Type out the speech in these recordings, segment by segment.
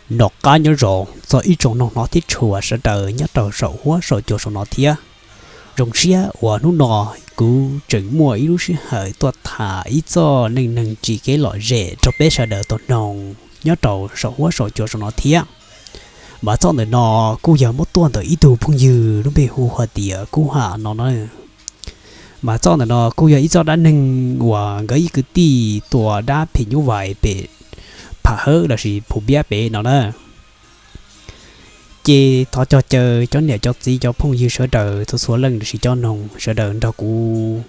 Noj qab nyob zoo txog ib tsoom noog hmov thiab tshua sawv daws nyob rau saum huab saum cua saum no thiab. Zoo siab uas hnub no kuv tseem muaj ib lub sij hawm tuaj tham ib txoj neej neeg tsim kev lom zem rau peb sawv daws tau mloog nyob rau saum huab saum cua saum no thiab. Mas txoj ntawm no kuj yog muab tuaj ntawm ib tug phooj ywg lub npe hu hais tias Kub Ham no na. Mas txoj ntawm no kuj yog ib txoj dab neeg uas nkawd ib kwv tij tua dab phim nyuj vais pem Pham Hawb lossis Phu Npiab pem no na. Ces thov cog caw cov niam cov txiv cov phooj ywg sawv daws txhua txhua leej lossis cov noog sawv daws nrog kuv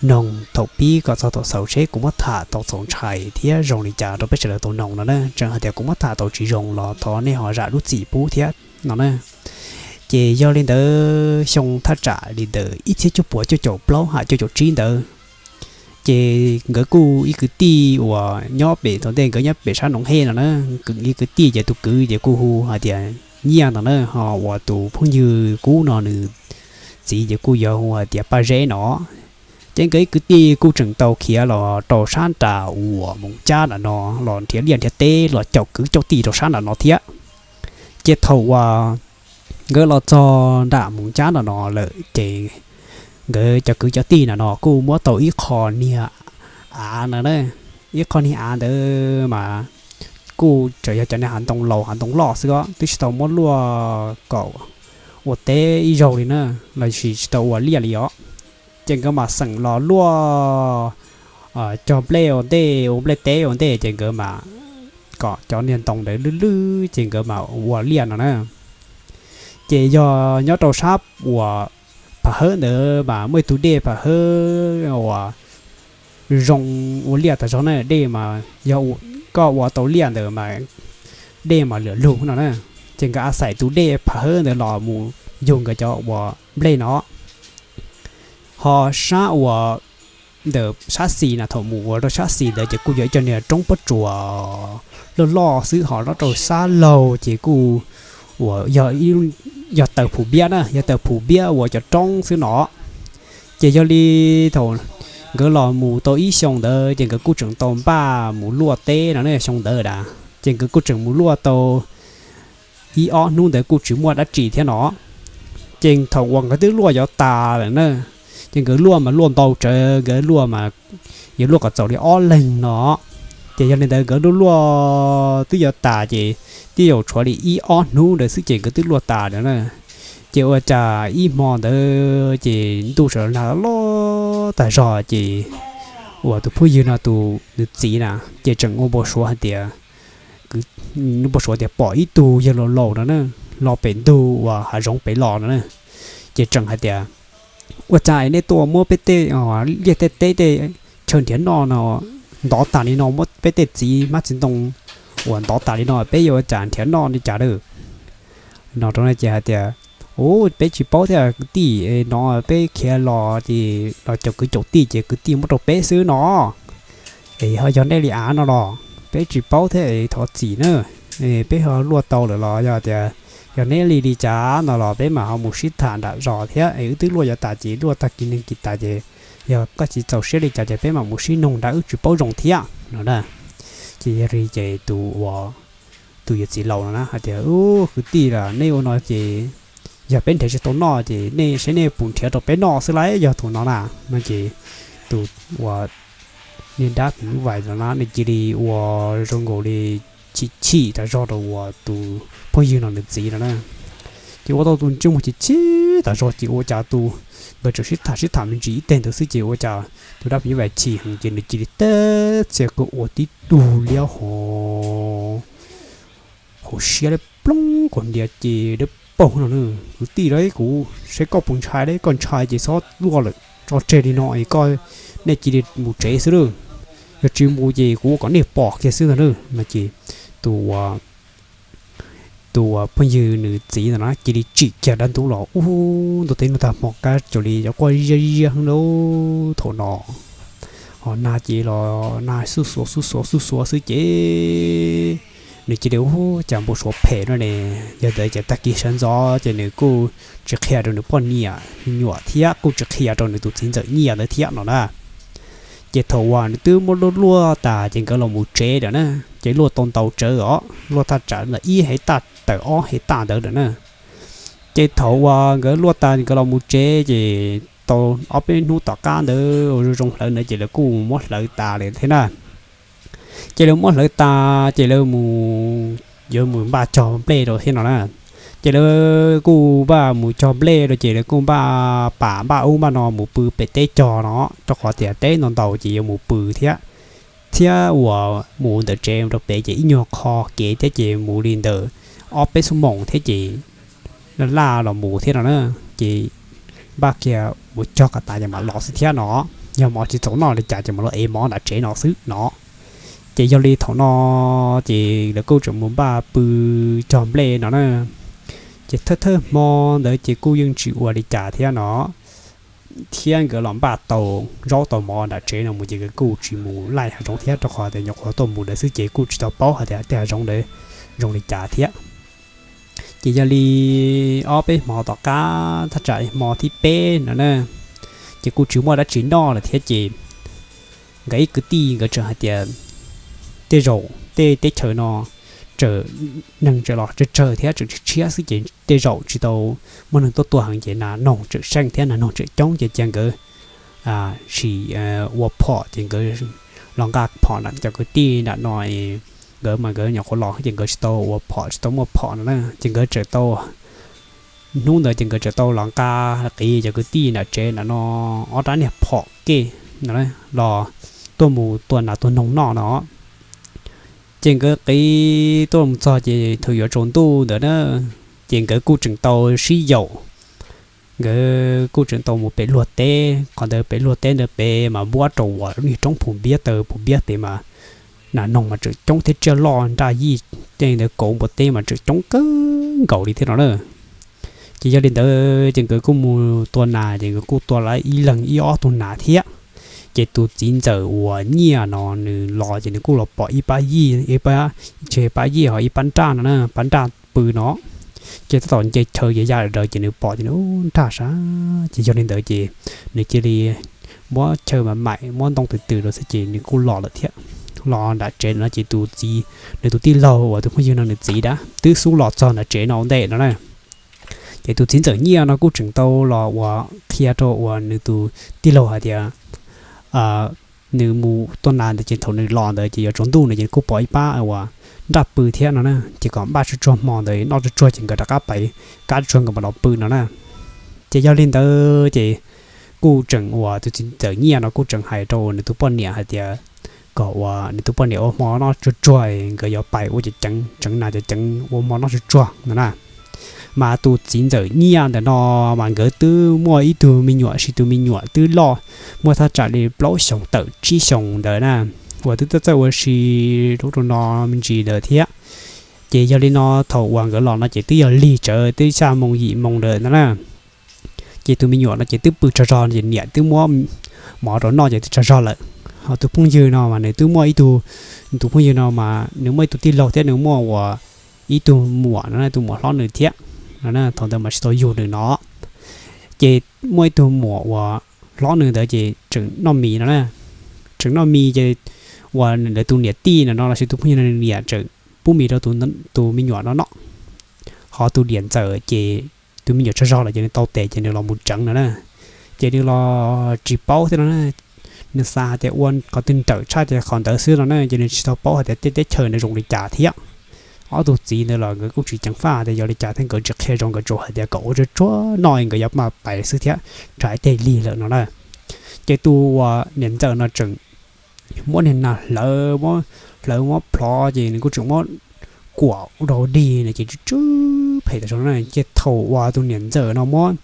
noog thaum pib kom txog thaum xaus seb kuv muab tham tau txaus ntshai thiab zoo li cas rau peb sawv daws tau noog no na. Tseem hais tias kuv muab tham tau tsis zoo los thov nej ho zam lub txim pub thiab no na. Ces yog li ntawd xyoo thaj tsam li ntawm ib txhiab cuaj puas cuaj caum plaub ham cuaj caum tsib ntawd, ces nkawd kuj ib kwv tij uas nyob pem thaum ntej nkawd nyob pem sab Noov Hej no na, ib kwv tij ces tus kwv ces kuj hu hais tias Nyiaj no na, ho uas tus phooj ywg Kub no nws txiv ces kuj yog hu hais tias Paj Zeb no. Ces nkawd ib kwv tij kuj tseem tau khiav los rau sab nram uas Moos Cab nram no los nrhiav liaj nrhiav teb los caum kwv caum tij rau sab nram no thiab. Ces thaum uas nkawd los txog nram Moos Cab nram no lawm ces nkawd cov kwv cov tij nram no kuj muab tau ib qho niag av na, ib qho niag av ntawd mas kuj tseem yog cov niag hav ntoo laus hav ntoo loj xwb os, twb tsis tau muab luaj kom ua teb ib zaug li na, los sis tsis tau ua liaj li os. Ces nkawd mam xeem los luaj cog nplej ua ntej, ua nplej teb ua ntej ces nkawd mam kom cov niag ntoo ntawd lwj lwj ces nkawd mam ua liaj no na. Ces yog nyob rau sab uas Pham Hawb ntawd mas muaj ib tug dej Pham Hawb uas zoo ua liaj tag zog na, dej mas yog koj ua tau liaj ntawd mas dej mas lwm lug no na. Ces nkawd a xais tus dej Pham Hawb ntawd los mus yug nkawd cov uas nplej no. Ho sab uas ntawm sab xis na, thaum mus ua rau sab xis ntawd ces kuj yog ib co niag roob pob tsuas loj loj xwb, ho nyob rau sab laug ces kuj uas yog taws Phu Npiab na, yog taws Phu Npiab ua cov roob xwb no. Ces yog li thaum nkawd los mus tau ib xyoo ntawd ces nkawd kuj tseem tau npaj mus luaj teb no ne, xyoo ntawd a, ces nkawd kuj tseem mus luaj tau ib ob hnub ntawd kuj tsis muaj dab tsi thiab no. Ces thaum uas nkawd twb luaj yuav tas lawm na, ces nkawd luaj mas luaj ntau tsawv, nkawd luaj mas yuav luaj kom txaus li ob leeg no. Ces yog li ntawd nkawd luaj luaj twb yuav tas ces twb yuav tshuav li ib ob hnub ntawd xwb ces nkawd twb luaj tas lawm na. Ces ua cas ib hmo ntawd ces ntuj sawv nag loj tag zog ces uas tus phooj ywg no tus nws txiv na ces tseem ua npau suav hais tias, nws npau suav tias pom ib tug yawg laus laus no na, los pem ntug uas hav zoov pem los no na. Ces tseem hais tias, ua cas nej tuaj muab peb tej liaj tej teb tej chaw nrhiav noj no ntov tas li no, muab peb tej txiv hmab txiv ntoo uas ntov tas li no peb yuav ua cas nrhiav noj li cas lawm no rau no. Ces hais tias, u, peb tsis paub thiab kwv tij, no peb khiav los ces los caum kwv caum tij ces kwv tij muab rau peb xwb no. Es ho yog nej li av no los peb tsis paub thiab es thov txim na. Peb ho luaj tau lawm los yog tias yog neb li li cas no los peb mam ho mus sib tham nram zos thiab es wb twb luaj yuav tas ces luaj tag kis neeg kis tas ces yog koj tsis txaus siab li cas ces peb mam mus sib noog nrad, wb tsis paub zoo thiab no na. Ces yog li ces tus ua tus yawm txiv laus no na hais tias, u, kwv tij, nej ua no ces yog peb nrhiav tsis tau noj ces nej saib nej puas nrhiav rau peb noj xwb lauj, yog thaum no na. No ces tus ua niag dab phim nyuj vais no na nws cia li ua zoo nkaus li chim chim tas zog rau uas tus phooj ywg no nws txiv no na. Ces ua tau tus ntsej muag chim chim tas zog ces ua cas tus, nkawd tseem sib tham sib tham me ntsis ib teg ntawd xwb ces ua cas tus dab phim nyuj vais chim heev ces nws cia li teb txia kawg ua tib tug liab hos hauv siab liab ploog kom ntias ces dawb paug no na. Kwv tij lauj, kuv saib koj puas ntshai lauj, koj ntshai ces txhob luaj lawm, tso tseg li no es koj, nej cia li mus tsev xwb lauj, yog tsis mus ces kuv ua kom nej pom kiag xwb ntag lauj no ces tus tus phooj ywg nws txiv ntawd na cia li tsim kiag dab ntub los ub, ntuj teb nug tag hmo kab cuag li cov quaj ziab ziab heev lauj thaum no. Ho nag ces los nag xuj xuav xuj xuav xuj xuav xwb ces nws cia li ub, cas npau suav phem no ne. Yog ntawd ces tag kis sawv ntxov ces nws kuj tsis qhia rau nws poj niam me nyuam thiab kuj tsis qhia rau nws tus txiv ntxawm Nyiaj ntawd thiab no na. Ces thaum uas nws twb muab luaj luaj tas ces nkawd los mus tsev lawm na, ces luaj tau ntau tsawv os, luaj thaj tsam ntawm ib hev taj tawm ob hev taj ntawd lawm na. Ces thaum uas nkawd luaj tas nkawd los mus tsev ces tau ob peb hnub tom qab ntawd ua zoo zoo hlawv ntawd ces lawv kuj muab hlawv tas lawm thiab na. Ces lawv muab hlawv tas ces lawv mus, yuav mus npaj cog nplej rau thiab no na. Ces lawv kuj npaj mus cog nplej rau ces lawv kuj npaj pam npaj ub npaj no mus pw pem teb cog no, rau qhov tias teb ntau ntau ces yuav mus pw thiab, thiab uas mus ntawm tsev rau pem ces ib nyuag qho kev thiab ces mus li ntawm ob peb xuab moos thiab ces laj laj los mus thiab no na. Ces npaj kiag mus cog kom tas ces mam los xwb thiab no, yog mov tsis txaus noj li cas ces mam los ev mov nram tsev no xwb no. Ces yog li thaum no ces lawv kuj tseem mus npaj pw cog nplej no na. Ces thawj thawj hmo ntawd ces kuj yeej tsis ua li cas thiab no, thiab nkawd los npaj tau zaub tau mov nram tsev no mus ces nkawd kuj tsis mus laij hav zoov thiab, rau qhov tias nyuam qhuav tuaj mus ntawd xwb ces kuj tsis tau paub hais tias tej hav zoov ntawd zoo li cas thiab. Ces yog li ob peb hmo tom qab thaj tsam hmo thib peb no na, ces kuj tsis muaj dab tsi noj lawm thiab ces nkawd ib kwv tij nkawd tseem hais tias tej zaum tej teb chaws no tseem neeg tseem los tsawg tsawg thiab tseem tshiab xwb ces tej zaum tsis tau muaj neeg tuaj tua heev ces nas noog tseem seej thiab nas noog tseem coob ces cia nkawd sim ua phom ces nkawd los nqa phom nram cov kwv tij nram no. Nkawd mas nkawd nyuam qhuav los ces nkawd tsis tau ua phom tsis tau muaj phom no na, ces nkawd tseem tau, hnub ntawd ces nkawd tseem tau los nqa qiv cov kwv tij nram tsev nram no ob rab niag phom ke no los tuaj mus tua nas tua noog noj no. Ces nkawd qiv tuaj mus txog ces thaum yuav tsaus ntuj ntawd na, ces nkawd kuj tseem tau sib yaum, nkawd kuj tseem tau mus pem luag teb, qhov ntawd pem luag teb ntawd pem mas npuab rau uas niag roob Phu Npiab taw Phu Npiab pem mas nas noog mas tseem coob thiab tsiaj loj nraj yij tej ntawd kauv npua teb mas tseem coob kawg nkaus li thiab no na. Ces yog li ntawd ces nkawd kuj mus tua nas ces nkawd kuj tua lawv ib leeg ib ob tug nas thiab. Ces tus txiv ntxawm uas Nyiaj no nws los ces nws kuj los pom ib pab yij, ib pab, tsis pab yij ho ib pab nraj no na, pab nraj pw no. Ces tab tom nce chaw ces ya daws ces nws pom ces nws ub nraj sab ces yog li ntawd ces nws cia li muab chaw mas maim muab ntoo twm twm rau xwb ces nws kuj los lawm thiab. Los nram tsev no ces tus txiv, nws tus tij laug uas tus phooj ywg no nws txiv dab twb xub los txog nram tsev no ua ntej no na. Ces tus txiv ntxawm Nyiaj no kuj tseem tau los uas qhia rau uas nws tus tij laug hais tias nws mus tua nas ntawd ces thaum nws los ntawd ces yuav tsaus ntuj no ces kuj pom ib pab uas nraj pw thiab no na, ces kom npaj tsuag tsuag hmo ntawd noj tsuag tsuag ces nkawd rov qab pais kab tsuag tsuag nkawd mam los pw no na. Ces yog li ntawd ces kuj tseem uas tus txiv ntxawm Nyiaj no kuj tseem hais rau nws tus poj niam hais tias kom uas nws tus poj niam ua hmo noj tsuag tsuag, nkawd yuav pais ua cov ceev tseev nas cov ceev ua hmo noj tsuag tsuag no na. Mas tus txiv ntxawm Nyiaj ntawm no mas nkawd twb muaj ib tug me nyuam, sis tus me nyuam twb loj, muaj thaj tsam li plaub xyoos tawm tsib xyoos ntawd na, uas twb txawj txawj ua si rau no me ntsis ntawd thiab. Ces yog li no thaum uas nkawd los no ces twb yog lig tsawv twb xya moo yim moo ntawd no na. Ces tus me nyuam no ces twb pw tsaug zog ces niam twb muab mov rau noj ces twb tsaug zog lawm. Ho tus phooj ywg no mas nws twb muaj ib tug, tus phooj ywg no mas nws muaj ib tug tij laug thiab nws muaj uas ib tug muam no, tus muam hlob nws thiab no, thaum ntawd mas tsis tau yug nws no. Ces muaj ib tug muam uas hlob nws ntawd ces tseem noj mis no na, tseem noj mis ces uas lawv tus niam tij no no lossis tus phooj ywg no nws niam tseem pub mis rau tus me nyuam no noj. Ho tus niam ntxawm ces tus me nyuam tsaug zog lawm ces nws tau tes ces nws los mus tseev no na. Ces nws los tsis paub thiab no na, nws xav hais tias ua qhov twg nrawm tshaj ces qhov ntawd xwb no na, ces nws tsis tau paub hais tias tej teb chaws ntawd zoo li cas thiab. Ob tug txiv ntawd los nkawd kuj tsis ceev faj tias yog li cas thiab, nkawd tsis qhia zoo, nkawd tsuas hais tias kom ua tsuag tsuag noj nkawd yuav maj pais xwb thiab, nrog ib teg lig lawm no na. Ces tus uas niam ntxawm no tseem muab niag nas hlawv, hlawv muab plhov ces nws kuj tseem muab kuam rau dig no ces tsw tsw phem tas zog na. Ces thaum uas tus niam ntxawm no muab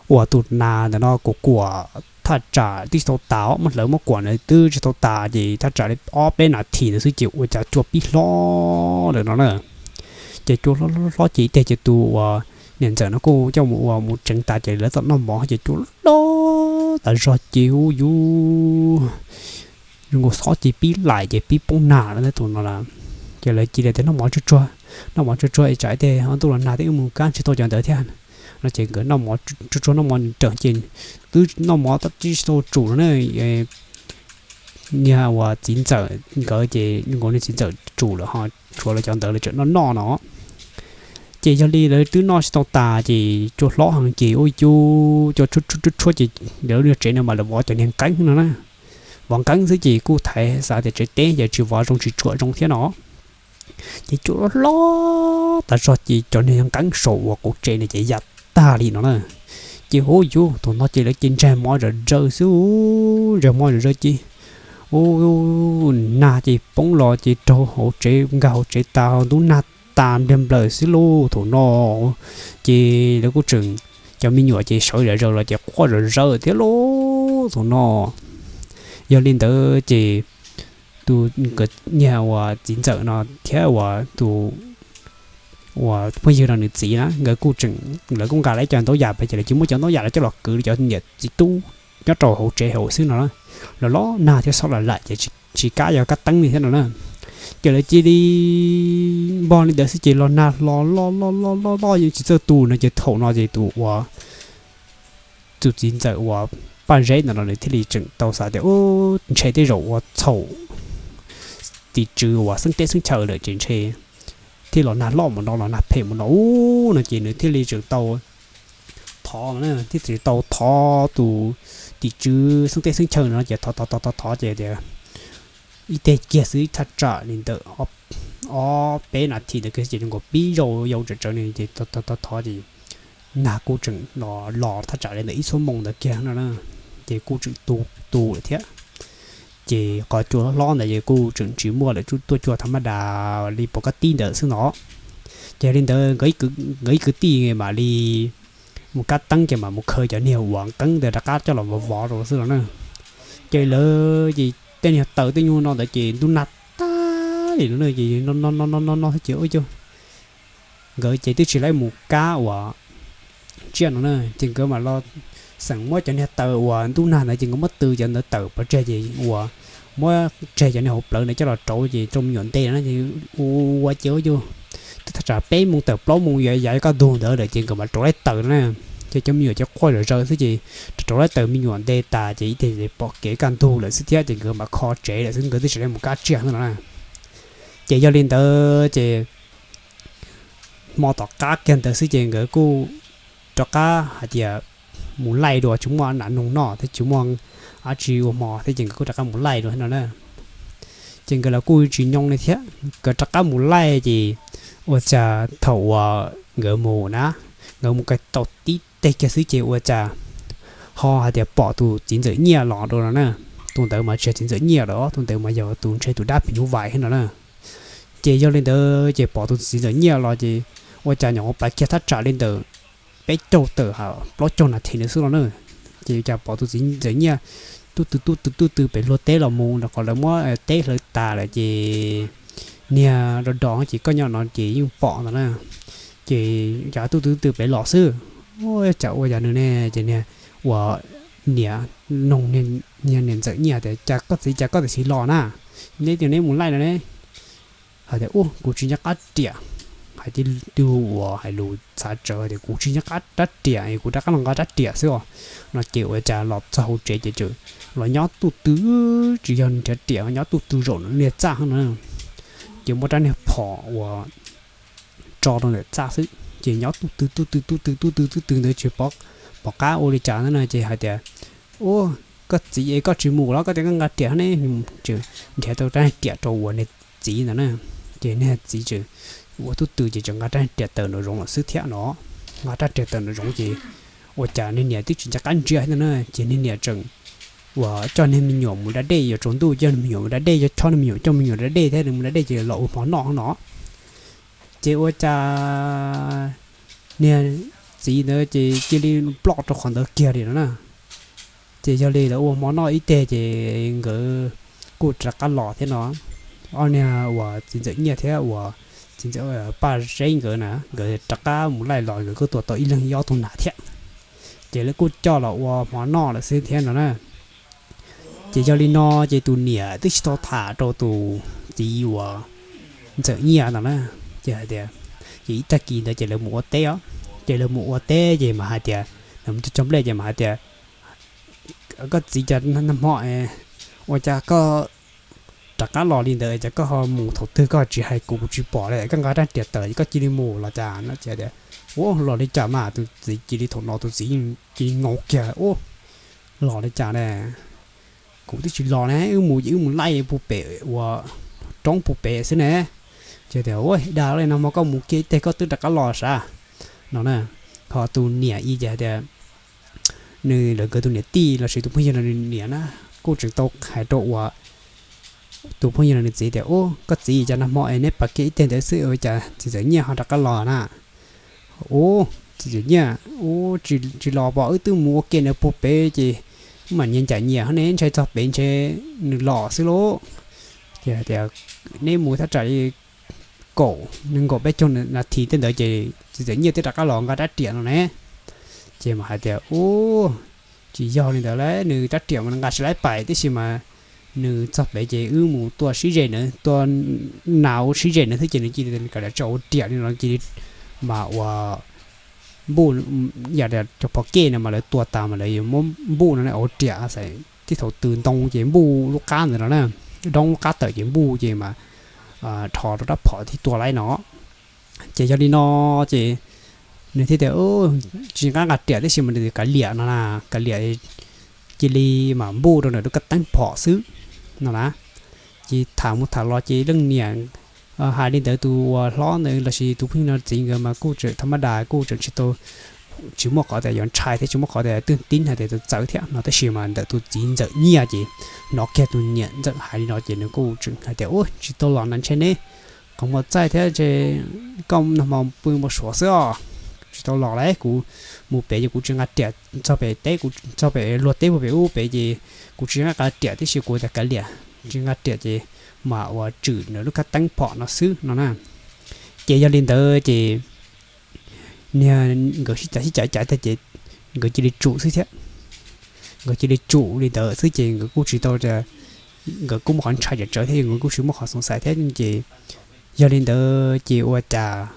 uas tus nas ntawm no kuam kuam thaj tsam twb tsis tau tas, muab hlawv muab kuam ntawd twb tsis tau tas ces thaj tsam li ob peb nas this ntawd xwb ces ua cas cua pib hlob lawm no na. Ces cua hlob hlob hlob ces ib teg ces tus uas niam ntxawm no kuj coj mus ua mus tseev tas ces lawv txawm noj mov ces cua hlob tas zog ces ub yus zoo nkaus xob ces pib laim ces pib poob nas lawm tus no lawm. Ces lawv cia li tias noj mov tsuag tsuag, noj mov tsuag tsuag es tsam ib teg ntuj los nag twb mus kab tsis tau cov ntawd thiab no. Ces nkawd noj mov tsuag tsuag, noj mov nrawm ces twb noj mov tsis tau tsum no na. niag uas txiv ntxawm nkawd ces nkawd niag txiv ntxawm tsum lawm ho tshuav lawv cov ntawd lawv tseem noj noj no. Ces yog li lawv twb noj tsis tau tas ces cua hlob heev ces ua ib cub cua tshuab tshuab ces lawv lub niag tsev no mas lawv vov cov niag nqeeb no na. Vov nqeeb xwb ces kuj thaiv xav tias tsev teb ces tsis vov zoo tsis tsuam zoo thiab no. Ces cua hlob tas zog ces cov niag nqeeb saum uas qauv tsev no ces ya tag li no na. Ces hu yus thaum no ces lawv ces ntsais mov zom zaws xwb, ntsais mov zom zaws ces u nag ces poob los ces raug hauv tsev, nkag hauv tsev tas ntub nag tas npliag nplaws xwb lauj thaum no. Ces lawv kuj tseem, cov me nyuam ces sawv zom zaws los ces quaj zom zaws thiab lauj thaum no. Yog li ntawd ces tus niag uas txiv ntxawm no thiab uas tus uas phooj ywg no nws txiv na nkawd kuj tseem, lawv kuj nqa lawv cov ntaub yam pes ces lawv cia muab cov ntaub yam lawv coj los kwv cov niam txiv tub nyob rau hauv tsev hauv xwb no. Los los nag thiab xob lam lam ces tsis kam yog kab teeb li thiab no na. Ces lawv cia li npog li ntawd xwb ces los nag hlo loj loj loj loj loj yeej tsis txawj tu no ces thaum no ces tus uas tus txiv ntxawm uas Paj Zeb ntawm no nws thiaj li tseem tau xav tias u ntshe tej zaum ua txhaum tim tswv uas xeeb teb xeeb chaw lawm ces ntshe thiaj los nag loj mus no los nag phem mus no u no ces nws thiaj li tseem tau thov, thiaj tseem tau thov tus tim tswv xeeb teb xeeb chaw no ces thov thov thov thov thov ces tias ib teg kiag xwb thaj tsam li ntawm ob peb nas this ntawd kiag ces zoo nkaus pib yau yau tsawv tsawv li ces thov thov thov ces nag kuj tseem los thaj tsam li ntawm ib xuab moos ntawd kiag no na. Ces kuj tseem tu tu lawm thiab. Ces qhov cua hlob ntawd ces kuj tseem tsis muaj lawm, tuaj cua tham maj das li pov kab tib ntawd xwb no. Ces li ntawd nkawd ib kwv tij mam li mus kab teeb ces mam mus khaws cov niag uas nqeeb ntawd rov qab coj los vov vov rau xwb no na. Ces lawv ces tej niag taws tej nyuag no ntawd ces ntuj nag tag li no na ces no no no no no no ces ua cas nkawd ces twb tsis laib mus kab uas tsiaj no na ces nkawd mam los xeem muab cov niag taws uas ntuj nag ntawd ces nkawd muab tw cov ntawd tawm pov tseg ces uas muab tseg cov niag hauv plawv ntawd coj los rauv ces rau me nyuam nte no ces ua ces ua cas twb thaj tsam peb moos tawm plaub moos yuav yav kaj ntug ntawd lawm ces nkawd mam rauv laib taws no na. Ces cov me nyuam ces quaj zom zaws xwb ces rauv rauv laib taws me nyuam nte tas ces ib teg pom kev kaj ntug lawm xwb thiab ces nkawd mam kho tsev lawm xwb, nkawd twb tsis laib mus kab tsiaj no na. Ces yog li ntawd ces hmo tom qab kiag ntawd xwb ces nkawd kuj rov qab hais tias mus laij dua, tsis muaj nas noog noj thiab tsis muaj dab tsi ua hmo thiab ces nkawd kuj rov qab mus laij dua no na. Ces nkawd los kuj tsis nyoo li thiab, nkawd rov qab mus laij ces ua cas thaum uas nkawd mus na, nkawd mus kiag tau tib teg kiag xwb ces ua cas ho hais tias pom tus txiv ntxawm Nyiaj los dua no na. Tus ntawd mas tsis yog txiv ntxawm Nyiaj lawm, tus ntawd mas yog tus ntshe tus dab phim nyuj vais thiab no na. Ces yog li ntawd ces pom tus txiv ntxawm Nyiaj los ces ua cas nyuam qhuav pais kiag thaj tsam li ntawm peb caug tawm plaub caug nas this ntawd xwb los na. Ces ua cas pom tus txiv ntxawm Nyiaj tub tw tub tw tub tw pem luag teb los mus rau qhov lawv muab teb hlawv tas lawm ces niag do do ces koj nyob no ces yeej pom ntawd na. Ces cas tub tw tub tw pem los xwb, ua cas ua yam nws ne, ces niag uas niam noog niag niam ntxawm Nyiaj tias cas koj txiv, cas koj txiv los na, neb tias neb mus laij no ne. Hais tias u kuv tsis nco qab riam, hais tib tug uas hais lus txhav tsawv tias kuv tsis nco qab rab riam es kuv rov qab los nqa rab riam xwb os. No ces ua cas los txog hauv tsev ces tseem los nyob tub tw, tsis yog nrhiav riam, nyob tub tw zaum niag txaj no na. Ces muab rab niag phom uas tso rau ntawm txaj xwb ces nyob tub tw tub tw tub tw tub tw tub tw ntawd tsis pom qab ua li cas no na ces hais tias u koj txiv es koj tsis mus los koj tias koj nqa riam ne. Nrhiav tau rab riam rau uas niag txiv ntawd na. Ces niag txiv tseem ua tub tw ces tseem nqa rab riam tawm nraum zoov lawm xwb thiab no. Nqa rab riam tawm nraum zoov ces ua cas niag niam twb tsis nco qab ntsia no na ces niag niam tseem uas coj niag me nyuam mus da dej, yuav tsaus ntuj coj niag me nyuam mus da dej, coj me nyuam, coj me nyuam da dej thiab mus da dej ces los ua hmo noj no. Ces ua cas niag txiv ntawd ces cia li ploj rau qhov ntawd kiag li no na. Ces yog li lawv ua hmo noj ib teg ces nkawd kuj rov qab los thiab no. Ob niag uas txiv ntxawm Nyiaj thiab uas txiv ntxawm Paj Zeb nkawd na nkawd rov qab mus laij los nkawd kuj tua tau ib leeg ib ob tug nas thiab. Ces lawv kuj coj los ua hmo noj lawm xwb thiab no na. Ces yog li no ces tus niam twb tsis tau tham rau tus txiv uas ntxawm Nyiaj ntawd na. Ces hais tias, ces ib tag kis ntawd ces lawv mus ua teb os. Ces lawv mus ua teb ces mas hais tias, lawv mus cog nplej ces mas hais tias koj txiv cas nag hmo Ua cas koj rov qab los li ntawd, cas koj ho mus thaum twg koj tsis hais kuv, kuv tsis pom li, koj nqa rab riam tawm koj cia li mus los cas no. Ces tias, Ua los li cas mas, tus txiv cia li thaum no tus txiv cia li ngoo kiag, Ua los li cas ne, kuv twb tsis los ne, wb mus ces wb mus laij puag pem ua roob puag pem xwb ne. Ces tias, Ua dag li no mas koj mus kiag ib teg koj twb rov qab los sav no na. Ho tus niam ib ces tias, nws lawv nkawd tus niam tij los sis tus phooj ywg no nws niam na, kuj tseem tau hais rau ua tus phooj ywg no nws txiv tias, Ua koj txiv, cas nag hmo es neb pab kiag ib teg ntawd xwb ua cas txiv Ntxawm Nyiaj ho rov qab los na? Ua txiv Ntxawm Nyiaj, ua tsis los pom, wb twb mus ua ke nws puag pem ces wb mam nyias ncaim nyias ho ne, ntshai txog pem ntshe nws los xwb lauj. Ces tias, Neb mus thaj tsam li kaum nees nkaum peb caug nas this tej ntawd ces txiv Ntxawm Nyiaj twb rov qab los nqa rab riam no ne. Ces mas hais tias, Ua tsis yog li ntawd lauj, nws rab riam mas nws nqa tsis laib pais, tiam sis mas nws txog pem ces wb mus tua sib ze na, tua nas ua sib ze na thiab ces nws cia li kav liam tso ua riam li no cia li mas ua npuj, yam li cov phom kej no mas lawv tua tas mas lawv yuav muab npuj no ua riam xwb, tib thaum tws ntoo ces npuj lub qab ntawd no na, doob lub qab tawm ces npuj ces mas dhos rau rab phom thiaj tua laib no. Ces yog li no ces nws thiaj tias, Tsis nqa nqa riam, tiam sis mas nws kav liam no na, kav liam cia li mas npuj rau ntawm lub kab teeb phom xwb no na. Ces tham mus tham los ces leej niam hais li ntawd, tus uas hlob ntawd los sis tus phooj ywg no txiv nkawd mas kuj tseem tham maj das, kuj tseem tsis tau, tsis muaj qhov tias yuav ntshai thiab tsis muaj qhov tias twj tib hais tias txawv txawv thiab no, tab sis mas ntawm tus txiv Ntxawm Nyiaj ces hnov kiag tus niam ntxawm hais li no ces nws kuj tseem hais tias, Ua tsis tau los na, ntshe neb qhov muag txaij thiab ntshe koj nag hmo pw npau suav xwb os. Tsis tau los lauj, kuv mus pem ces kuv tsis nqa riam txog pem teb, kuv txog pem luag teb puag pem ub pem ces kuv tsis nqa riam, tiam sis kuv tias kav liam, tsis nqa riam ces mam ua tswm nws lub kab teeb phom no xwb no na. Ces yog li ntawd ces niag nkawd sib cav sib cav cav tag ces nkawd cia li tsum xwb thiab. Nkawd cia li tsum li ntawd xwb ces nkawd kuj tsis tau, nkawd kuj muaj qhov ntshai tsawv tsawv thiab, nkawd kuj tsis muaj qhov xoov xais thiab ces yog li ntawd ces ua cas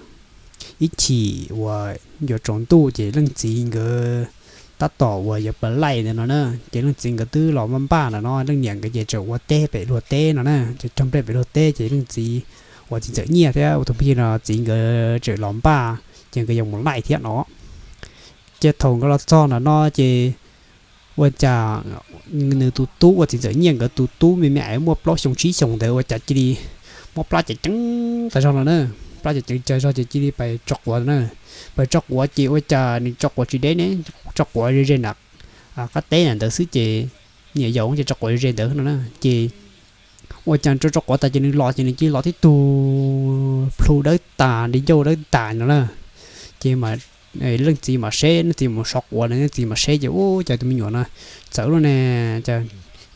ib chim uas yuav tsaus ntuj ces leej txiv nkawd tab tom uas yuav pab laij ntawd no na, ces leej txiv nkawd twb los maj npaj ntawm no, leej niam nkawd ces tseem ua teb pem luag teb no na, ces cog nplej pem luag teb ces leej txiv uas txiv Ntxawm Nyiaj thiab ua tus phooj ywg no txiv nkawd tseem los npaj, ces nkawd yuav mus laij thiab no. Ces thaum nkawd los txog ntawm no ces ua cas nws tus tub uas txiv Ntxawm Nyiaj nkawd tus tub me me es muaj plaub xyoo tsib xyoos ntawd ua cas cia li mob plab ceev ceev tas zog no na. Plab ceev ceev tas zog ces cia li pais tso quav na. Pais tso quav ces ua cas nws tso quav tsis deb ne, tso quav ze ze nram qab teb na ntawd xwb ces niam yau ces tso quav ze ze ntawd no na. Ces ua cas tso tso quav tas ces nws los ces nws cia li los tib tug plhu dawb tas, di ncauj dawb tas no na. Ces leej txiv mam seb, leej txiv mus so quav na, leej txiv mam seb ces ua cas tus me nyuam no txawv luaj ne, cas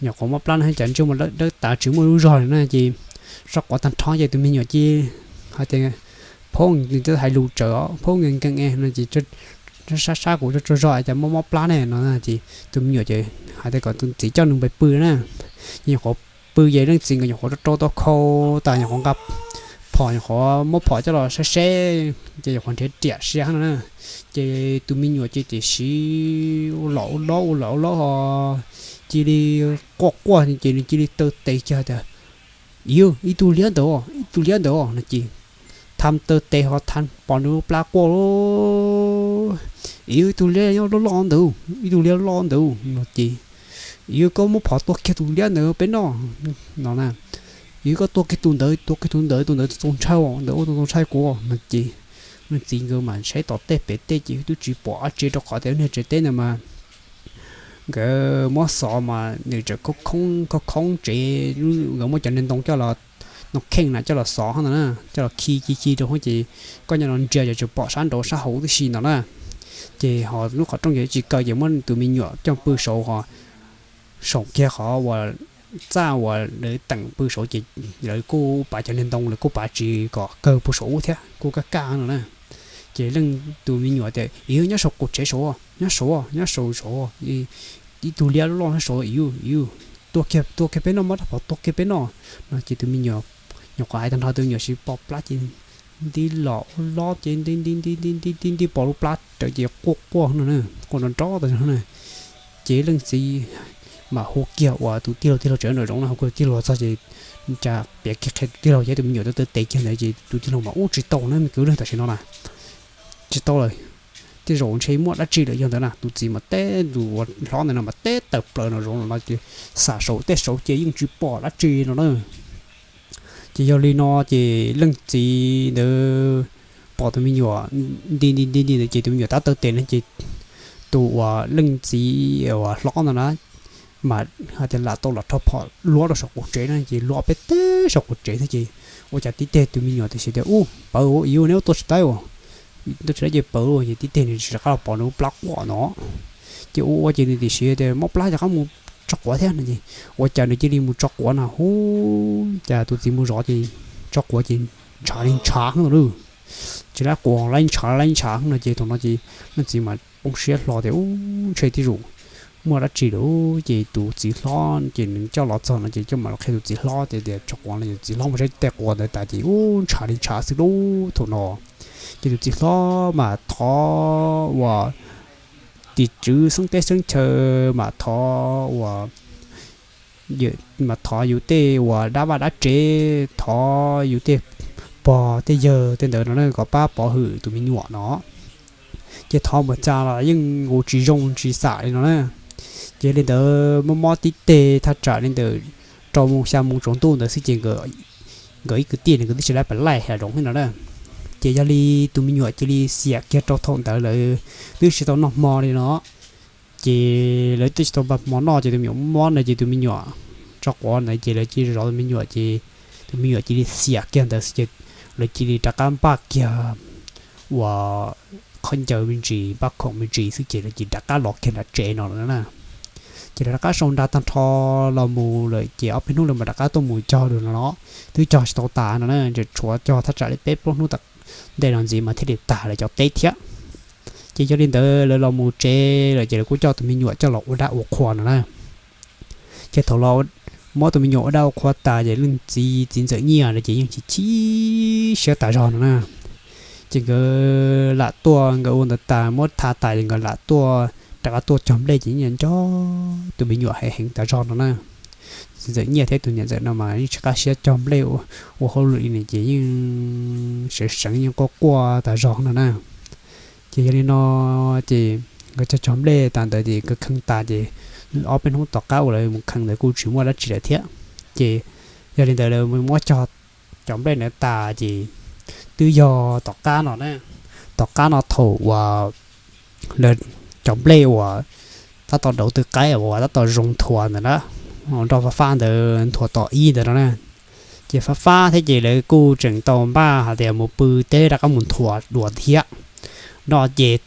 nyuam qhuav mob plab no cas ntsej muag dawb tas tsis muaj lub zog li na. Ces so quav tag nrho ces tus me nyuam cia li hais tias, Phauj, nws twb hais lus tsawv os, phauj nkees nkees no ces sab sab kuv tso tso zog cas mob mob plab ne no. Ces tus me nyuam ces hais tias kom tus txiv coj nws pais pw na. Nyuam qhuav pw ces leej txiv nkawd nyuam qhuav rau rau tau khau tas, nyuam qhuav nqa phom, nyuam qhuav muab phom coj los saib seb ces nyuam qhuav nrhiav riam sia no na. Ces tus me nyuam ces tiam sis ua los ua lob ua los ua lob ho cia li quaj quaj ces nws cia li taw tes kiag tias, Iv, ib tug liab ntawd, ib tug liab ntawd no ces tham taw tes ho tham pom nws lub plab quaj, Iv, ib tug liab nyob loj loj ntawd, ib tug liab loj ntawd no ces, Iv, koj muab phom tua kiag tus liab ntawd peb noj no na. Iv, koj tua kiag tus ntawd, tua kiag tus ntawd, tus ntawd txaus ntshai, ntawd ua txaus ntshai kuv no ces leej txiv nkawd mam saib tom tej pem tej ces twb tsis pom dab tsi rau qhov tias lub niag tsev teb ntawd mas nkawd muab xov mas nws tseem khoob khoob tsev, nkawd muab cov niag ntoo coj los, ntoo kheej na coj los xov ntawd na, coj los khi khi khi rau ces koj nyob no ntsia ces tsuas pom sab nraud sab hauv tib si ntawd na. Ces ho lub qhov rooj ces tsis kaw ces muab tus me nyuam coj pw saud ho saum kiag qhov uas txaj uas lawv teem pw saud ces lawv kuj pav cov niag ntoo, lawv kuj pav tsis kom kawg puag saum ub thiab kuj kaj kaj no na. Ces leej tus me nyuam tias, Iv, nyob saum qaum tsev saud, nyob saud, nyob saud saud, ib tug liab loj nyob saud, Iv, tua kiag, tua kiag peb noj, muab rab phom tua kiag peb noj no ces tus me nyuam nyuam qhuav hais tag nrho tus me nyuam sis pom plab ces nti los ua lob ces nti nti nti nti nti nti nti pom lub plab raws ces quaj quaj no na, quaj nrov nrov tas no na. Ces leej txiv mas hu kiag uas tus tij laug, tij laug tseem nraum zoov no, hu kiag tij laug txog ces cas piav kiag qhia tus tij laug thiab tus me nyuam tawv tawv tes kiag ntawd ces tus tij laug mas ub tsis tau na me kwv na, tam sim no na tsis tau lawm, tej zaum ntshe muaj dab tsi lawm. Yog ntawd na tus txiv mas teb, tus uas hlob ntawd no mas teb tawm plaws nraum zoov no ces xam saum teb saud ces yeej tsis pom dab tsi no na. Ces yog li no ces leej txiv ntawd pom tus me nyuam nti nti nti nti ntawd ces tus me nyuam tab tawv tes no ces tus uas leej txiv uas hlob ntawd na mas hais tias lam tau los rho phom luab rau saum qaum tsev na ces luab peb teb saum qaum tsev thiab ces ua cas tib teg tus me nyuam tiam sis tias ub pawv ua ib ua neb ua tuaj tsis taib ua, tuaj tsis taib ces pawv ua ces tib teg nws tsis rov qab los pom nws lub plab quaj no. Ces ua ua ces nws tiam sis tias mob plab rov qab mus tso quav thiab no ces ua cas nws cia li mus tso quav no hu, cas tus txiv mus zov ces tso quav ces ntshav li ntshav heev no lawm. Tsis lab quav lab ntshav lab ntshav heev no ces thaum no ces leej txiv mas poob siab hlo tias ub ntshe tij zaum muaj dab tsi lawm ces tus txiv hlob ces nws coj los txog no ces coj mam los qhia tus txiv hlob tias tias tso quav no ces tus txiv hlob mus saib tej quav ntawd tas ces ub ntshav li ntshav xwb lub thaum no. Ces tus txiv hlob mas thov uas tim tswv xeeb teb xeeb chaw mas thov uas mas thov yus tej uas dab vaj dab tsev, thov yus tej pog tej yawg tej ntawd no na kom pab pov hwm tus me nyuam no. Ces thov mus txog los yeej ua tsis zoo tsis xam li no na. Ces li ntawd mob mob tib teg thaj tsam li ntawm rau moos xya moos tsaus ntuj ntawd xwb ces nkawd ib kwv tij nkawd twb tsis lab pam laij hav zoov li no na. Ces yog li tus me nyuam cia li xiam kiag rau thaum ntawd lawv twb tsis tau noj hmo li no. Ces lawv twb tsis tau npaj hmo noj ces tus me nyuam mob no ces tus me nyuam tso quav ntawd ces lawv cia li zov tus me nyuam ces tus me nyuam cia li xiam kiag ntawd xwb ces lawv cia li rov qab npaj kiag uas qhov ncaws me ntsis npaj khoom me ntsis xwb ces lawv cia li rov qab los kiag nram tsev no lawm na. Ces lawv rov qab sau nra tag nrho los mus lawm ces ob peb hnub lawv mam rov qab tuaj mus cog dua no los twb cog tsis tau tas no na, tshuav cog thaj tsam li peb plaub hnub tom ntej no ntxiv mas thiaj li tag lawv cov teb thiab. Ces yog li ntawd lawv los mus tsev lawm ces lawv kuj coj tus me nyuam coj los ua dab ua qhua no na. Ces thaum los muab tus me nyuam ua dab ua qhua tas ces leej txiv, txiv ntxawm Nyiaj no ces yeej chim chim siab tas zog no na. Ces nkawd lam tuaj, nkawd ua ntawd tas muab tha tas ces nkawd lam tuaj rov qab tuaj cog nplej ces yeej nco tus me nyuam heev heev tas zog no na. Txiv ntxawm Nyiaj thiab tus niam ntxawm no mas yeej tsis qab siab cog nplej ua hauj lwm li ne ces yeej seev seev yeej quaj quaj tas zog no na. Ces yog li no ces nkawd cog cog nplej tas ntawd ces nkawd kheej tas ces ob peb hnub tom qab uas lawv mus kheej ntawd kuj tsis muaj dab tsi lawm thiab. Ces yog li ntawd lawv muab cog cov nplej ntawd tas ces twb yog tom qab no na, tom qab no thaum uas lawv cov nplej uas tab tom dauv tw qaib uas tab tom zoo nthuav ntawd na, nroj fab fab ntawd nthuav tom ib ntawd no na. Ces fab fab thiab ces lawv kuj tseem tau npaj hais tias mus pw teb rov qab mus nthuav dua thiab no ces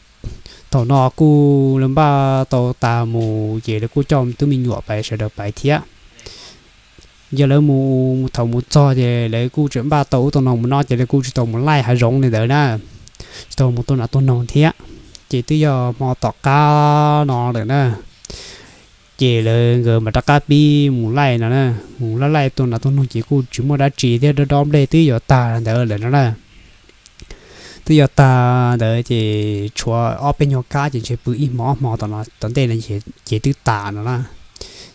thaum no kuj lawv npaj tau tas mus ces lawv kuj coj tub me nyuam pais sawv daws pais thiab. Yog lawv mus thaum mus txog ces lawv kuj tseem npaj tau ub tau no mus no ces lawv kuj tsis tau mus laij hav zoov li ntawd na, tsis tau mus tua nas tua noog thiab. Ces twb yog hmo tom qab no lawm na, ces lawv nkawd mam rov qab pib mus laij no na, mus laij laij tua nas tua noog ces kuj tsis muaj dab tsi thiab, dob dob nplej twb yuav tag ntawd lawm no na. Twb yuav tag ntawd ces tshuav ob peb nyuag kab ces ntshe pw ib hmo ob hmo tom ntej no ces twb tas no na.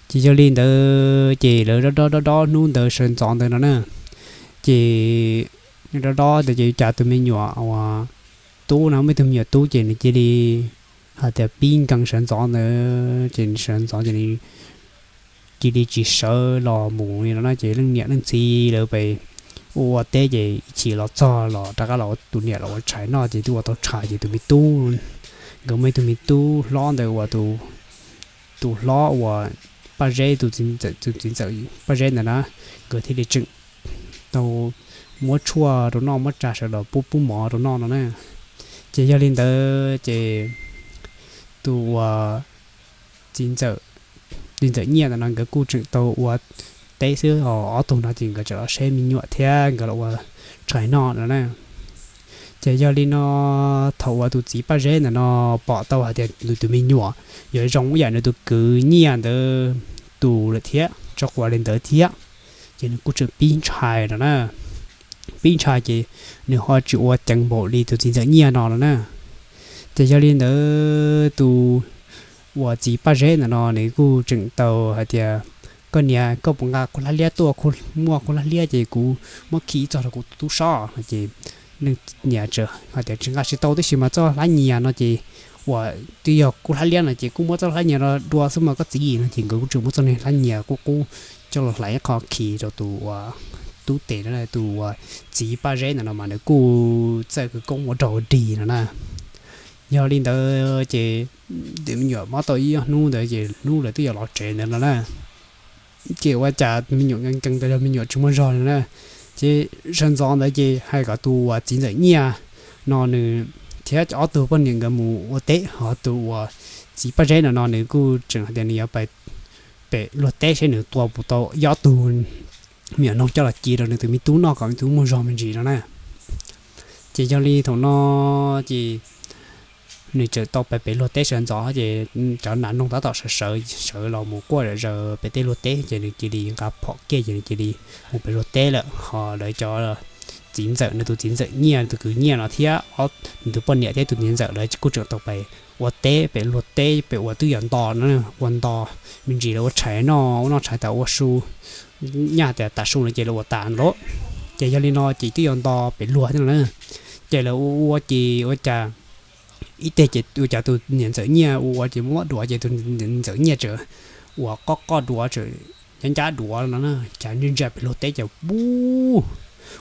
Ces yog li ntawd ces lawv dob dob dob dob hnub ntawd sawv ntxov ntawd no na, ces dob dob ntawd ces cas tus me nyuam uas tub no muaj ib tug me nyuam tub ces nws cia li hais tias pib nkees sawv ntxov ntawd ces sawv ntxov ces nws cia li tsis sawv los mus li no na. Ces leej niam leej txiv lawv pem ua ua teb ces ib chim los txog los rov qab los ua tus niam los ua tshais noj ces twb ua tau tshais ces tus me tub, nkawd muaj ib tug me tub hlob ntawd uas tus hlob uas Paj Zeb, tus txiv ntxawm Paj Zeb ntawd na, nkawd thiaj li tseem tau muab tshuaj rau noj, muab tsa sawv los pub pub mov rau noj no na. Ces yog li ntawd ces tus uas txiv ntxawm, txiv ntxawm Nyiaj ntawd no nkawd kuj tseem tau ua teb xwb, ho ob tug no ces nkawd tseem los saib me nyuam thiab nkawd los ua tshais noj no na. Ces yog li no thaum uas tus txiv Paj Zeb ntawm no pom tau hais tias nws tus me nyuam yuav zoo ib yam nws tus kwv Nyiaj ntawd tus lawm thiab, tso quav li ntawd thiab, ces nws kuj tseem pib ntshai no na. Pib ntshai ces nws ho tsis ua ceev npaum li tus txiv ntxawm Nyiaj no no na. Ces yog li ntawd tus uas txiv Paj Zeb ntawm no nws kuj tseem tau hais tias, koj niam, koj puas nqa kuv hlab liab tuaj, muaj kuv hlab liab ces kuv muab khi ib txog rau kuv tus tub saib no. Ces niam hais tias, tsis nqa tsis tau, tab sis mas txoj hlab nyias no ces uas twb yog kuv hlab liab no ces kuj muab txoj hlab nyias no dua xwb mas koj txiv no. Ces nkawd kuj tseem muab txoj niag hlab nyias qub qub coj los hlais ib qho khi rau tus uas tub tes no, tus uas txiv Paj Zeb ntawm no mas nws kuj txawj khawv koob ua rog dig no na. Yog li ntawd ces tus me nyuam mob tau ib ob hnub ntawd ces hnub lawv twb yuav los tsev ntawd no na. Ces ua cas me nyuam nkees nkees tas yog me nyuam tsis muaj zog no na. Ces sawv ntxov ntawd ces hais kom tus uas txiv ntxawm nyiaj no nws thiab ob tug poj niam nkawd mus ua teb, ho tus uas txiv Paj Zeb no no nws kuj tseem hais tias nws yuav pais pem luag teb seb nws tua puas tau ob tug me nyuam noog coj los ci rau nws tus me tub noj kom me tub muaj zog me ntsis no na. Ces yog li thaum no ces nws txawm tau pais pem luag teb sawv ntxov ces cov nas noog tab tom sawv sawv sawv los mus quaj zom zaws pem tej luag teb ces nws cia li nqa phom kiag ces nws cia li mus pem luag teb lawm. Ho lawv cov txiv ntxawm, nws tus txiv ntxawm nyiaj, tus kwv nyiaj no thiab nws tus poj niam thiab tus txiv ntxawm lawv kuj tseem tau pais ua teb pem luag teb pem uas twb yuav nto no, ua nto me ntsis lawv ua tshais noj, ua noj tshais tas ua su nyaj tas tas su no ces lawv ua tas lawm. Ces yog li no ces twb yuav nto pem luag thiab no na. Ces lawv ua ua ces ua cas ib teg ces ua cas tus niam ntxawm nyiaj ua ua ces muab duav ces tus niam ntxawm nyiaj txawm ua qoj qoj duav txawm ncab ncab duav no na, cas ntsia ntsia pem luag teb ces pub,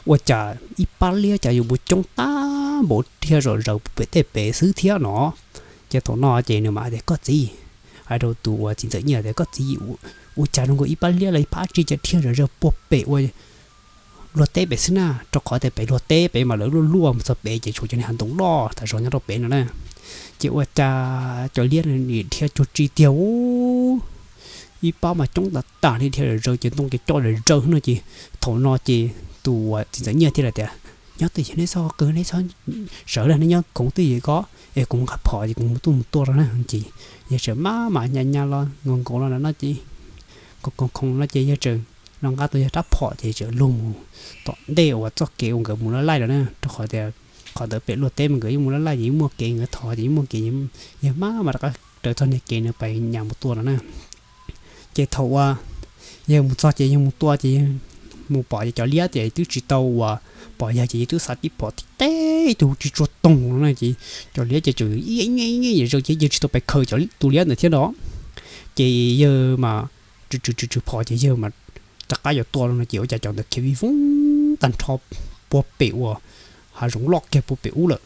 ua cas ib pab liab cas yuav mus coob tag npaum dhia zom zaws pem tej pem xwb thiab no. Ces thaum no ces nws mam hais tias koj txiv, hais rau tus uas txiv ntxawm nyiaj tias koj txiv, ua cas zoo nkaus ib pab liab los ib pab dab tsi cas dhia zom zaws puag pem ua luag teb pem xwb na, rau qhov tias pem luag teb pem mas lawv luaj luaj mus txog pem ces tshuav cov niag hav ntoo loj tas zog nyob rau pem no na. Ces ua cas cov liab no nim dhia cuag tsi tiag ub, ib pab mas coob tas tas li dhia zom zaws ces ntoo ces coj zom zaws no ces thaum no ces tus uas txiv ntxawm nyiaj thiaj li tias nyob twj ywm neb txhob kawg, neb txhob sawv lawm, neb nyob khoov twj ywm ko es kuv mus nqa phom ces kuv mus tuaj mus tua rau na. Ces yawg txawm maj mam nyas nyas los nkaus nkaus los no ces khoov khoov no ces yawg txawm los nqa tau yawg rab phom ces txawm lug mus tom ntej uas txoj kev uas nkawd mus laij laij lawm na, rau qhov tias qhov ntawd pem luag teb mas nkawd yeej mus laij laij ces yeej muaj kev, nkawd thov ces yeej muaj kev, yawg maj mam rov qab raws txoj niag kev nws pais nyas mus tua no na. Ces thaum uas yawg mus txog ces yawg mus tua ces yawg mus pom ces cov liab ces twb tsis tau uas pom yawg ces yawg twb xa tib phom tib teb ib tug tsis tsuag toog no na ces cov liab ces tseem ib nyuag ib nyuag zom zaws ces yawg tsis tau pais khaws cov tus liab ntawd thiab no. Ces yawg mas tsw tsw tsw tsw phom ces yawg mas rov qab yuav tua no ces ua cas cov ntawd khiav vij voog tag nrho puag pem uas hav zoov loj kiag puag pem ub lawm.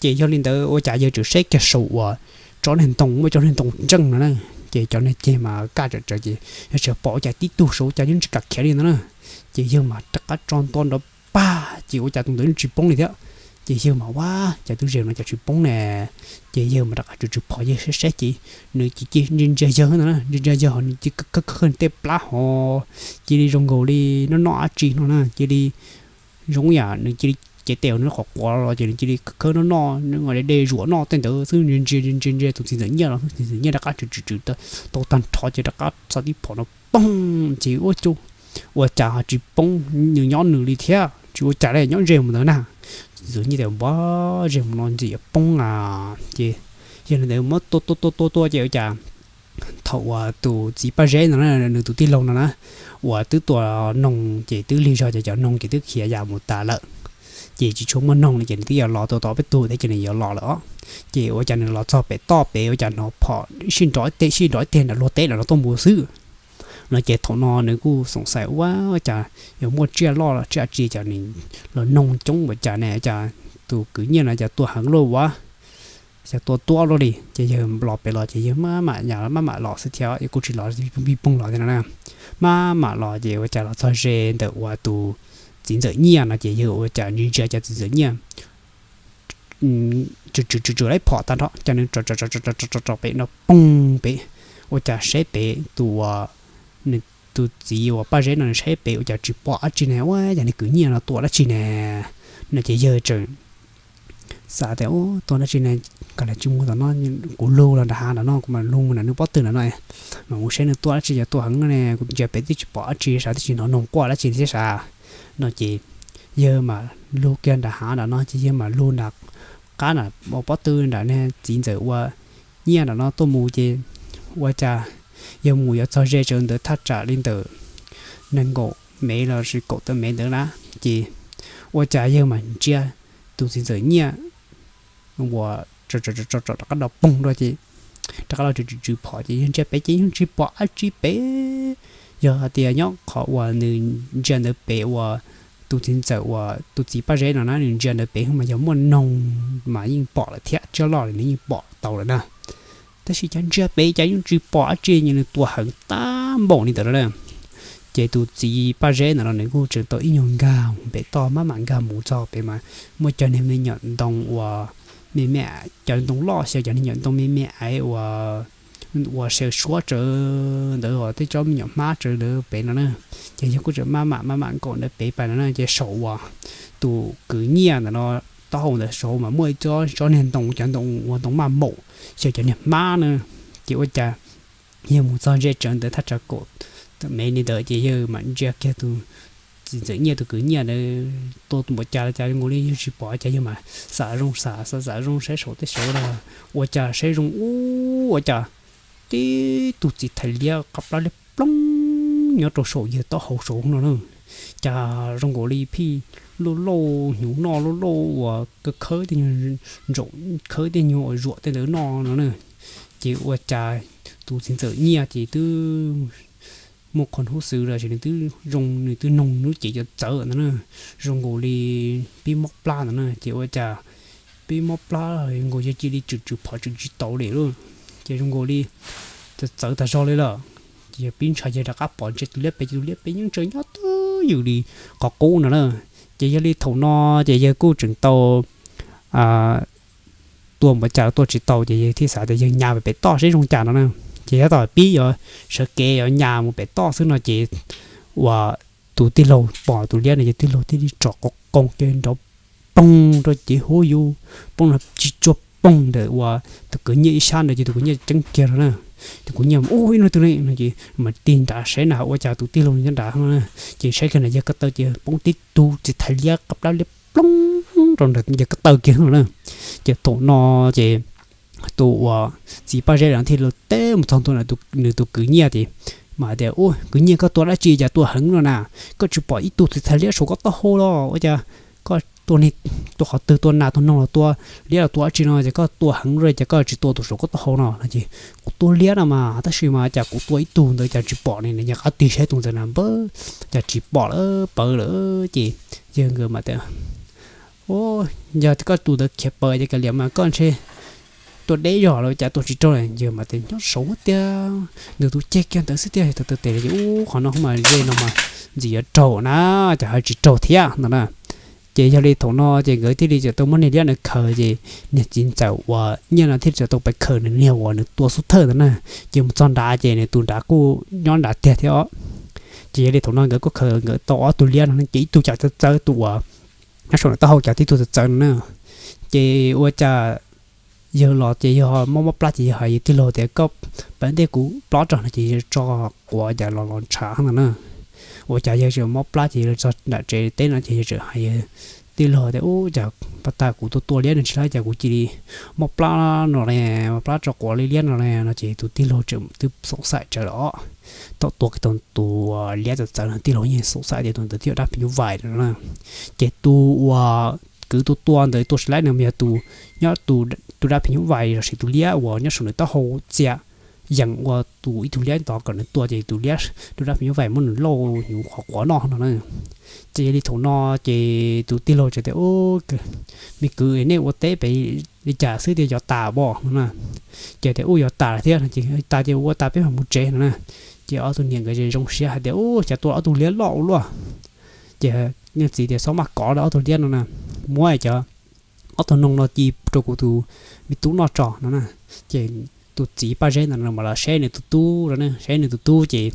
Ces yog li ntawd ua cas yawg tseem saib kiag saum uas tsob niag ntoo, muaj tsob niag ntoo ntseej no na, ces cov niag ceg mas kaj tsawm tsawv ces yawg tseem pom ua cas tib tug saud ua cas yeej tsis kam khiav li ntawd na. Ces yawg mas rov qab tso ntua nrov pag ces ua cas tus ntawd yeej tsis poob li thiab. Ces yawg mas ua cas tub zes no cas tsis poob ne. Ces yawg mas rov qab tsw tsw phom yawg saib saib ces nws cia li ntsia ntsia yawg ntawd na, ntsia ntsia yawg ho nws cia li khawb khawb tej plab ho cia li zoo nkaus li noj noj dab tsi no na, cia li zoo yam nws cia li cev tes nws qhuav quav los ces nws cia li khawb noj noj, nws ua de de zuam noj tej ntawd xwb. Ntsia ntsia ntsia ntsia tus txiv ntxawm nyiaj los, txiv ntxawm nyiaj rov qab tsw tsw tsw tau tag nrho ces rov qab xa tib phom no poog ces ua cas, ua cas ho tsis poob, nws nyob nws li thiab tsis ua cas li, nyob ze mus ntawd na. Txiv ntxawm nyiaj tias npab ze mus no ntxim yuav poob a. Ces yog li ntawd muab tua tua tua tua tua ces ua cas thaum uas tus txiv Paj Zeb no na, nws tus tij laug no na, uas twb tua noog ces twb lig zog ces cov noog ces twb khiav ya mus tas lawm. Ces tsis tshua muaj noog li ces nws twb yuav los tua tau peb tug thiab ces nws yuav los lawm os. Ces ua cas nws los txog pem toj pem ua cas hnov phom sib nrov ib teg sib nrov ib teg nram luag teb nram no tuaj mus xwb. No ces thaum no nws kuj xoom xaim ua cas yog muaj tsiaj loj tsiaj tsi cas nws los noog coob ua cas ne, cas tus kwv nyiaj no cas tua heev luaj ua, cas tua tuab luaj li. Ces yawg los pem los ces yawg maj mam yam maj mam los xwb thiab, yawg kuj tsis los vij poog los thiab no na. Maj mam los ces ua cas los txog ze ntawm uas tus txiv ntxawm nyiaj no ces yawg ua cas ntsia ntsia cas txiv ntxawm nyiaj tsw tsw tsw tsw laib phom tag nrho ces nws tso tso tso tso tso tso pem no poog pem, ua cas saib pem tus uas nws tus txiv uas Paj Zeb no nws saib pem ua cas tsis pom dab tsi ne, ua cas nws kwv nyiaj no tua dab tsi ne. No ces yawg tseem xav tias ua tua dab tsi ne, koj lam tsis mus tom no, kuv lug los nram hav nram no, kuv mam lug mus nram nws pob tw nram no, mas kuv saib nws tua dab tsi, yog tua heev ne, kuv ntsia pem twb tsis pom dab tsi sav, twb tsis hnov noog quaj dab tsi thiab sav. No ces yawg mam lug kiag nram hav nram no ces yawg mam lug nram qab nram pob tw nram niag txiv ntxawm ua nyiaj no tuaj mus ces ua cas yawg mus yuav txog ze tsawv ntawd thaj tsam li ntawm nees nkaum mev los sis kaum tawm mev ntawd na, ces ua cas yawg mas ntsia tus txiv ntxawm nyiaj uas tso tso tso rov qab do poog dua ces rov qab los tsw tsw phom ces yawg ntsia pem ces yeej tsis pom dab tsi pem. Yog hais tias nyob qhov uas nws ntsia ntawd pem uas tus txiv ntxawm uas tus txiv Paj Zeb no na, nws ntsia ntawd pem mas yog muaj noog mas yeej pom lawm thiab, tsiaj loj nws yeej pom tau lawm na. Tab sis cas ntsia pem cas yeej tsis pom dab tsi, nws tua heev tag npaum li ntawd na. Ces tus txiv Paj Zeb ntawd no nws kuj tseem tau ib nyuag nkag pem toj maj mam nkag mus txog pem mas muaj cov niag me nyuam ntoo uas me me, cov ntoo loj xyaw cov niag nyuam ntoo me me aiv uas ua saw suab tsawv ntawd, tej tsob me nyuam hmab tsawv ntawd pem no na. Ces yawg kuj tseem maj mam maj mam nkaum ntawd pem pas no na, ces saum uas tus kwv nyiaj ntawd no taub hau ntawd saud mas muaj ib tsob tsob niag ntoo, cov ntoo ua ntoo maj maum xyaw cov niag hmab na. Ces ua cas yawg mus txog ze tsawv ntawd thaj tsam kaum tawm mev li ntawd ces yawg mam ntsia kiag tus txiv ntxawm nyiaj tus kwv nyiaj ntawd tua tus npaum cas los cas zoo nkaus li yawg tsis pom, cas yawg mas xam zoo xam xam xam zoo saib saum tej saud los ua cas saib zoo ub ua cas tib tug txiv thais liab qab plab liab ploog nyob rau saum yawg taub hau saud no na. Cas zoo nkaus li phij lauj lauj hnyuv noj lauj lauj uas khawb khawb tej nyuag ntsaum, khawb tej nyuag uas zuam tej ntawd noj no na. Ces ua cas tus txiv ntxawm nyiaj ces twb muaj qhov hnub xwb los sis nws twb zoo, nws twb noog lub cev cov txawv ntawd na, zoo nkaus li pib mob plab ntawd na. Ces ua cas pib mob plab nkaus yawg cia li tsw tsw phom tsw tsis tau li lauj. Ces zoo nkaus li txawv txawv tag zog li lawm. Ces yawg pib ntshai, yawg rov qab pom ntshe tus liab pem, ces tus liab pem yeej tseem nyob twj ywm li qhov qub no na. Ces yog li thaum no ces yawg kuj tseem tau tua npaum cas los tua tsis tau, ces yawg thiaj xav tias yawg nyas pem toj seb zoo cas no na. Ces yav tom pib yuav sawv kev yuav nyas mus pem toj xwb no ces uas tus tij laug pom tus liab no ces tij laug thiaj li tsom qoo qoo kiag nrov poog rau cev huab yus, poog no tsis tsuag poog ntawm uas tus kwv nyiaj ib sab ntawd ces tus kwv nyiaj ceeb kiag rau na. Tus kwv nyiaj mus ub ib no twg ne no ces mas tig nrad seb na ua cas tus tij laug nyob nrad no na. Ces saib kiag ntawm yawg ko taw ces poob tib tug txiv thais liab qab plab liab ploog rau ntawm yawg ko taw kiag no na. Ces thaum no ces tus uas txiv Paj Zeb no thiaj li teb mus txog ntua nws tus kwv nyiaj ces mas tias, Ub, kwv nyiaj, koj tua dab tsi cas tua heev no na? Koj tsis pom ib tug txiv thais liab saum koj taub hau los ua cas koj tua, tua qhov twg, tua nas tua noog los tua liab los tua dab tsi no ces koj tua heev li, ces koj tsis tua tus saum koj taub hau no? No ces, Kuv tua liab no mas, tab sis mas cas kuv tua ib tug ntawd cas tsis pom ne, nws nyuam qhuav tig saib tus ntawd na npawg, cas tsis pom lawm, pawv lawm. Ces yawg nkawd mas tias, Yog koj tus ntawd khiav pawv ces kav liam mas koj ntshe tua deb zog los cas tua tsis raug. Yawg mas tias, Nyob saud tiag, nws tus ceg kiag ntawd xwb tiag, tawm tawm tes ces ub qhov no mas ze no mas ntxim yuav raug na, cas ho tsis raug thiab no na. Ces yog li thaum no ces nkawd thiaj li tau muab niag liab ntawd khaws, ces niag txiv ntxawm uas nyiaj no thiaj li tau pais khaws nws niag uas nws tua xub thawj ntawd na. Ces mus txog nrad ces nws tus nrad kuj nyob nrad tiag thiab os. Ces yog li thaum no nkawd kuj khaws nkawd tau ob tug liab no, ces ib tug cas txawv txawv, tus uas nyob saum nws taub hau cas tib tug txawv txawv no na. Ces ua cas yawg los ces yawg mob mob plab ces yawg hais yawg tij laug tias, Koj pab ntej kuv plob tso no, ces yawg tso quav cas los los ntshav no na. Ua cas yawg tseem mob plab ces yawg txog nram tsev teb no ces yawg tseem hais yawg tij laug tias, Ub, cas pas tas kuv tua tua liab no tsis lab cas kuv cia li mob plab no ne, mob plab tso quav li liab no ne? No ces tus tij laug tseem twb xoom xaim tsawv los. Thaum tua tau tus liab txawv txawv no tij laug yeej xoom xaim tias tus ntawd twb yog dab phim nyuj vais no na. Ces tus uas kwv tua tua ntawd tua tsis lab no mas yog tus nyob tus dab phim nyuj vais los sis tus liab uas nyob saum nws taub hau txia yees ua tus ib tug liab ntawd kom nws tua ces tus liab, tus dab phim nyuj vais muab nws lauj hnyuv qhuav quav noj no na. Ces yog li thaum no ces tus tij laug tseem tias, Ub, me kwv, nej ua teb pem li cas xwb tias yuav tas pom no na? Ces tias, Ub, yuav tas thiab no ces, Tas ces ua tas peb mam mus tsev no na. Ces ob tug niam nkawd zoo siab hais tias, Ub, cas tua ob tug liab loj ua luaj. Ces niag txiv tias, Txhob maj kov ob tug liab no na, muab cov ob tug noog no ci rau kuv tus me tub noj tso no na. Ces tus txiv Paj Zeb ntawd no mas los saib nws tus tub no na, saib nws tus tub ces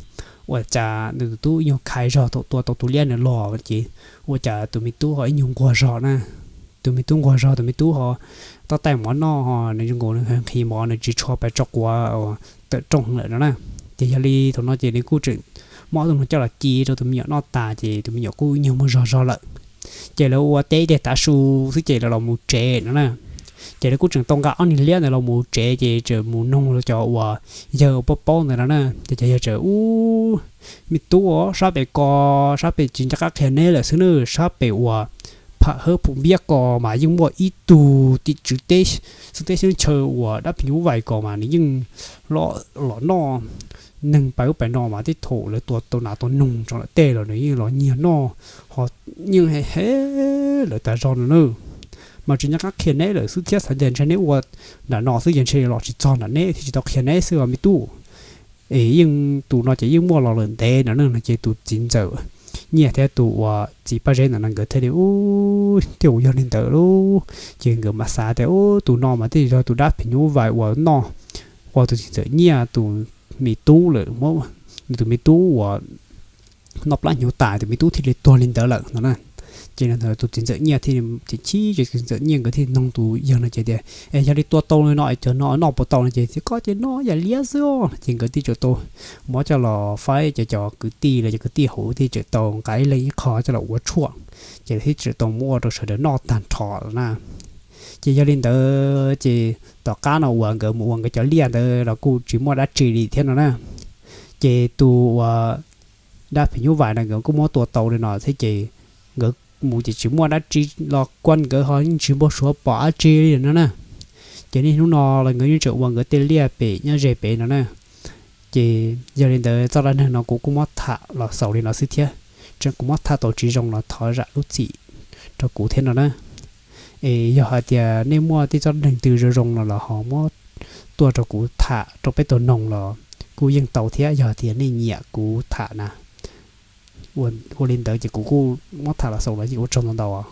ua cas nws tus tub ib nyuag khais zog thaum tua tau tus liab ntawd los ces ua cas tus me tub ho ib nyuag nquag zog na. Tus me tub nquag zog, tus me tub ho tab taij mov noj, nws zoo nkaus nws nqhis mov, nws tsis tshua pais tso quav tawm rooj lawm no na. Ces yog li thaum no ces nws kuj tseem muab ob tug noog coj los ci rau tus me nyuam noj tas ces tus me nyuam kuj ib nyuag muag zog zog lawm. Ces lawv ua teb ib teg tav su xwb ces lawv los mus tsev no na. Ces lawv kuj tseem tau nqa ob niag liab ntawd los mus tsev ces tseem mus noog cov uas yawg paub paub ntawd no na, ces cov yawg tseem ub, me tub, sab pem ko, sab pem tsis nco qab qhia neb lawm xwb na, sab pem uas pham hawb pum npiab ko mas yeej muaj ib tug tim tswv teb, xwb teb xwb chaw uas dab phim nyuj vais ko mas nws yeej los noj neeg pais ub pais no mas tej thaum lawv tua tau nas tua noog tso lawm tej los nws yeej los nyiag noj, ho yeej he he lawv tas zog no na. Mas tsis nco qab qhia neb lawm xwb thiab, xav tias ntshe neb ua nram no xwb ces ntshe los tsis txog nram neb thiaj tsis tau qhia neb xwb os me tub. Es yeej tus no ces yeej muaj los lawm ntev no na. Ces tus txiv ntxawm Nyiaj thiab tus uas txiv Paj Zeb ntawd no nkawd thiaj li ub thiaj ua yog li ntawd lauj. Ces nkawd mam xav tias ub tus no mas thiaj yog tus dab phim nyuj vais uas noj, uas tus txiv ntxawm Nyiaj tus me tub lawm, nws tus me tub uas noj plab hnyuv tas tus me tub thiaj li tuag li ntawd lawm no na. Ces tus txiv ntxawm Nyiaj thiaj li chim chim, ces tus txiv ntxawm Nyiaj nkawd thiaj noog tus yawg no ces tias es yog li tua tau li no es cov no noj puas tau no ces tias koj ces noj yam liab xwb os. Ces nkawd thiaj tau muab coj los faib, ces cov kwv tij los cov kwv tij hauv thiaj tau nqa ib leeg ib qho coj los ua tshuaj, ces thiaj tau muab ua rau sawv daws noj tag nrho na. Ces yog li ntawd ces tom qab no uas nkawd mus ua nkawd cov liaj ntawd los kuj tsis muaj dab tsi li thiab no na. Ces tus uas dab phim nyuj vais no nkawd kuj muab tua tau li no thiab ces nkawd mus ces tsis muaj dab tsi los kuaj nkawd ho yeej tsis npau suav pom dab tsi li no na. Ces niaj hnub no los nkawd yeej tseem ua nkawd tej liaj pem nyob ze pem no na. Ces yog li ntawd txoj dab neeg no kuv kuj muab tham los xaus li no xwb thiab, tseem kuv muab tham tau tsis zoo los thov zam lub txim rau kuv thiab no na. Es yog hais tias nej muaj tej txoj dab neeg twg zoo zoo no los ho muab tuaj rau kuv tham rau peb tau noog los kuj yeej tau thiab, yog tias nej nyiam kuv tham na. Ua li ntawd ces kuv kuj muab tham los xaus los yeej ua tsaug ntau ntau.